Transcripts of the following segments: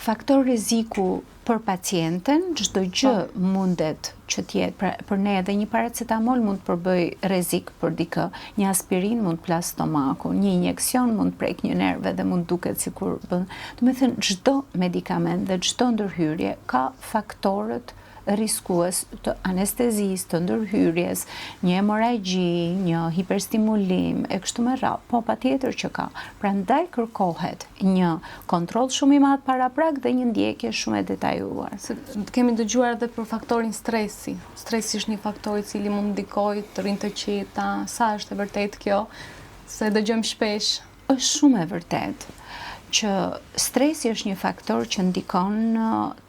Faktor rreziku për pacienten, çdo gjë po. mundet që të jetë. Pra, për ne edhe një paracetamol mund të përbëjë rrezik për dikë, një aspirinë mund të plasë stomakun, një injeksion mund të prekë një nerv dhe mund të duket sikur bën. Domethënë çdo medikament dhe çdo ndërhyrje ka faktorët riskues të anestezisë, të ndërhyrjes, një hemorragji, një hiperstimulim e kështu me radhë. Po patjetër që ka. Prandaj kërkohet një kontroll shumë i madh paraprak dhe një ndjekje shumë e detajuar. Se kemi dëgjuar edhe për faktorin stresi. Stresi është një faktor i cili mund të ndikojë të rrinë të qeta. Sa është e vërtetë kjo? Se e dëgjojmë shpesh. Është shumë e vërtetë që stresi është një faktor që ndikon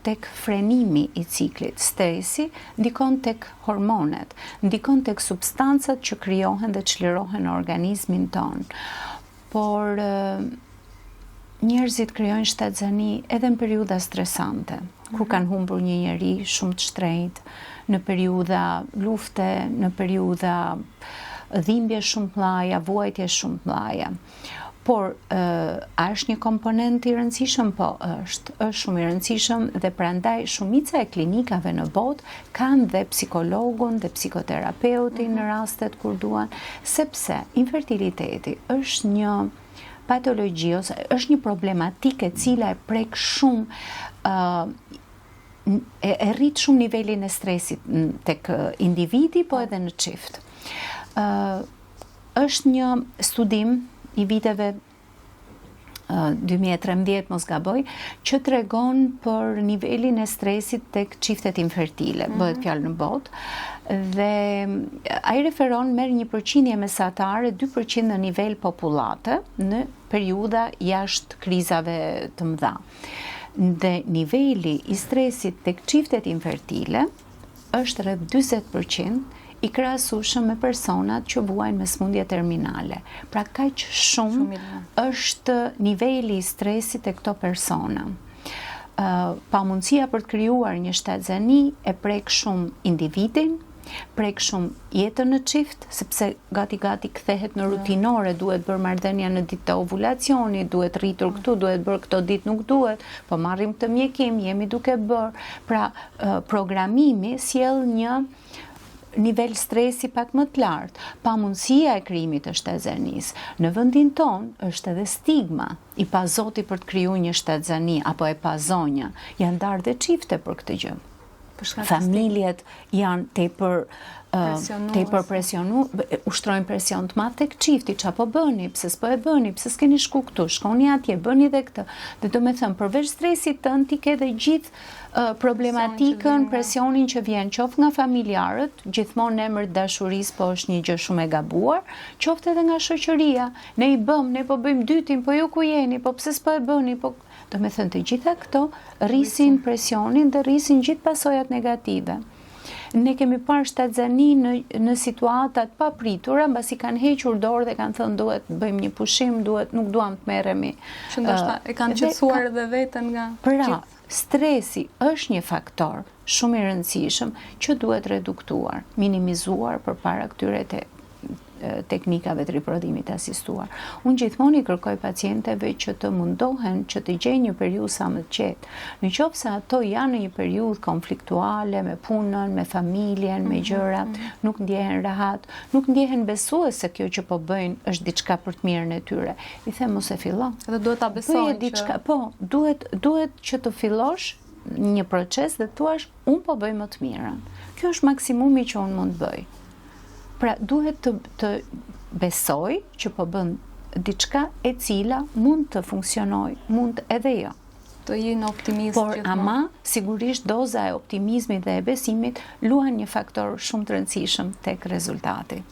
tek frenimi i ciklit. Stresi ndikon tek hormonet, ndikon tek substancat që krijohen dhe çlirohen në organizmin tonë. Por njerëzit krijojnë shtatzani edhe në periudha stresante, kur mhm. kanë humbur një njeri shumë të shtrenjtë, në periudha lufte, në periudha dhimbje shumë të mëdha, vuajtje shumë të mëdha. Por, a është një komponent i rëndësishëm? Po, është. Është shumë i rëndësishëm dhe prandaj shumica e klinikave në botë kanë dhe psikologun dhe psikoterapeutin në mhm. rastet kur duan, sepse infertiliteti është një patologji ose është një problematikë e cila e prek shumë uh, e, e rrit shumë nivelin e stresit tek individi, po edhe në çift. Uh, është një studim i viteve 2013 mos gaboj, që tregon për nivelin e stresit tek çiftet infertile, mm -hmm. bëhet fjalë në botë, dhe ai referon merr një përqindje mesatare 2% në nivel popullate në periudha jashtë krizave të mëdha. Dhe niveli i stresit tek çiftet infertile është rreth 40% i krahasueshëm me personat që vuajnë me sëmundje terminale. Pra kaq shumë është niveli i stresit te këto persona. Pamundësia për të krijuar një shtatzani e prek shumë individin, prek shumë jetën në çift, sepse gati gati kthehet në rutinore, duhet bërë marrëdhënia në ditë të ovulacionit, duhet rritur këtu, duhet bërë këto ditë nuk duhet, po marrim këtë mjekim, jemi duke bërë. Pra, programimi sjell një nivel stresi pak më të lartë, pamundësia e krijimit të shtatzanisë. Në vendin tonë është edhe stigma i pazoti për të kriju një shtatzani apo e pazonja. Janë ndarë dhe çifte për këtë gjë. Familjet janë tepër tepër presionu, ushtrojnë presion të madh tek çifti, ça po bëni, pse s'po e bëni, pse s'keni shku këtu, shkoni atje, bëni dhe këtë. Dhe domethënë, përveç stresit tënd, ti ke dhe gjithë problematikën, presionin që vjen qoftë nga familjarët, gjithmonë në emër të dashurisë, po është një gjë shumë e gabuar, qoftë edhe nga shoqëria. Ne i bëmë, ne po bëjmë dytin, po ju ku jeni, po pse s'po e bëni, po domethënë të gjitha këto rrisin presionin dhe rrisin gjithë pasojat negative. Ne kemi parë shtatzani në, në situata të papritura, mbasi kanë hequr dorë dhe kanë thënë duhet të bëjmë një pushim, duhet nuk duam të merremi. Që ndoshta e kanë qetësuar edhe veten nga Pra, Stresi është një faktor shumë i rëndësishëm që duhet reduktuar, minimizuar përpara këtyre te teknikave të riprodhimit të asistuar. Unë gjithmonë i kërkoj pacienteve që të mundohen që të gjejnë një periudhë sa më të qetë. Në qoftë se ato janë në një periudhë konfliktuale me punën, me familjen, me mhm, gjërat, mhm. nuk ndjehen rahat, nuk ndjehen besues se kjo që po bëjnë është diçka për të mirën e tyre. I them mos e fillo. Dhe duhet ta besojnë diçka, po, duhet duhet që të fillosh një proces dhe të thuash unë po bëj më të mirën. Kjo është maksimumi që unë mund të bëj. Pra duhet të të besoj që po bën diçka e cila mund të funksionojë, mund edhe jo. Të jenë optimist Por ama sigurisht doza e optimizmit dhe e besimit luan një faktor shumë të rëndësishëm tek rezultati.